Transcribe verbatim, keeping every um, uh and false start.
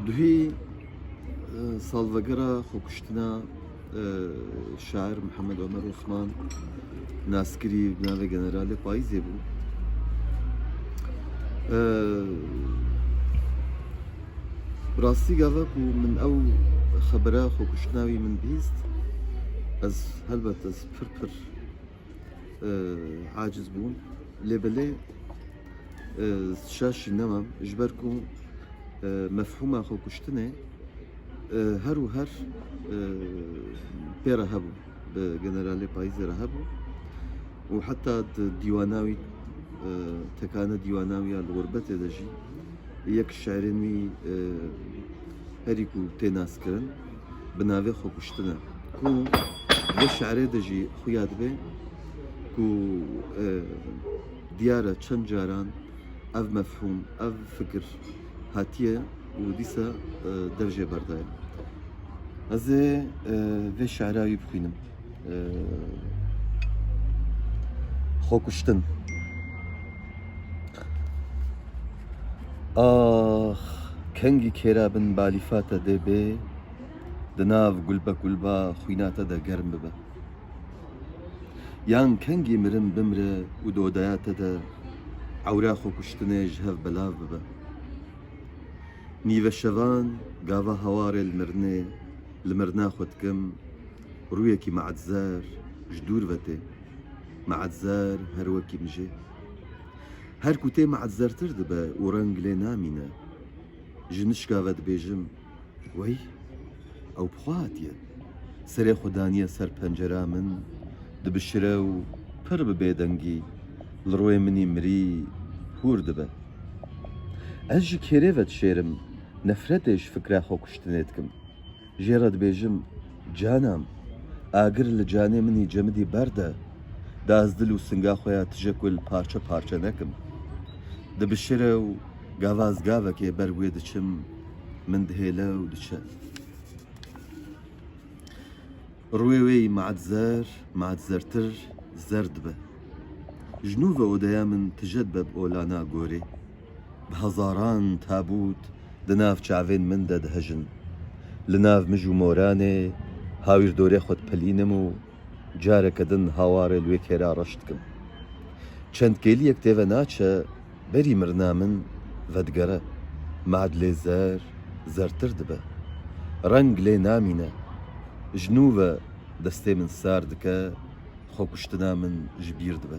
Duhî, e, salvegera xwekuştina, e, şair Mihemed Omer Osman, naskirî bi navê Generalê Payîzê bû. E, bi rastî gava ku min ew xebera xwekuştina wî min bihîst, ez helbet ez pir pir e, aciz bûm. Lê belê, e, şaşî nemam. Ji ber ku, e, mefhûma xwekuştinê, e, her û her, e, pê re hebû. Bi Generalê Payîzê re hebû. Û heta di dîwana wî, e, tekane dîwana wî ya li xurbetê de jî, yek şi'rên wî, e, herî ku tê naskirin, bi navê xwekuştin e. Ku vê şi'rê de jî xuya dibe ku, e, diyar e çend caran ev mefhûm, ev fikir hatiye û dîsa, e, dev jê berdaye. Ez ê, e, vê şi'ra wî bixwînim. E, xwekuştin. Ax, kengî kêra bin balîfa te dê bê, di nav gulbe gulba xwîna te de germ bibe. Yan kengî mirin bimre û di odaya te de ewra xwekuştinê ji hev belav bibe. Nîveşevan gava hawarê li mirinê, li mirina xwe dikim, rûyekî me'edzer ji dûr ve tê. Me'edzer her wekî mijê. Her ku tê me'edzertir dibe û reng lê namîne. Ji nişka ve dibêjim, wey, ew bi xwe hatiye. Serê xwe daniye ser pencera min, dibişire û pir bi bêdengî li rûyê min î mirî hûr dibe. Ez ji kêrê ve dişêrim, nefretê ji fikra xwekuştinê dikim. Jê re dibêjim, canam, agir li canê min î cemidî berde, da ez dil û singa xwe ya tije ku li parçe parçe nekim. Dibişire û gava ez gavekê ber wê diçim, min dihêle û diçe. Rûyê wê yî me'edzer, me'edzertir, zerd dibe. Ji nû ve odeya min tije dibe bi olana gorê. Bi hezaran tabût di nav çavên min de dihejin. Li nav mij û moranê hawîrdorê xwe dipilînim û careke din hawarê li wê kêra reş dikim. Çend kêliyek tê ve naçe, berî mirina min vedigere. Me'ed lê zer, zertir dibe. Reng lê namîne. Ji nû ve destê min sar dike, xwekuştina min ji bîr dibe.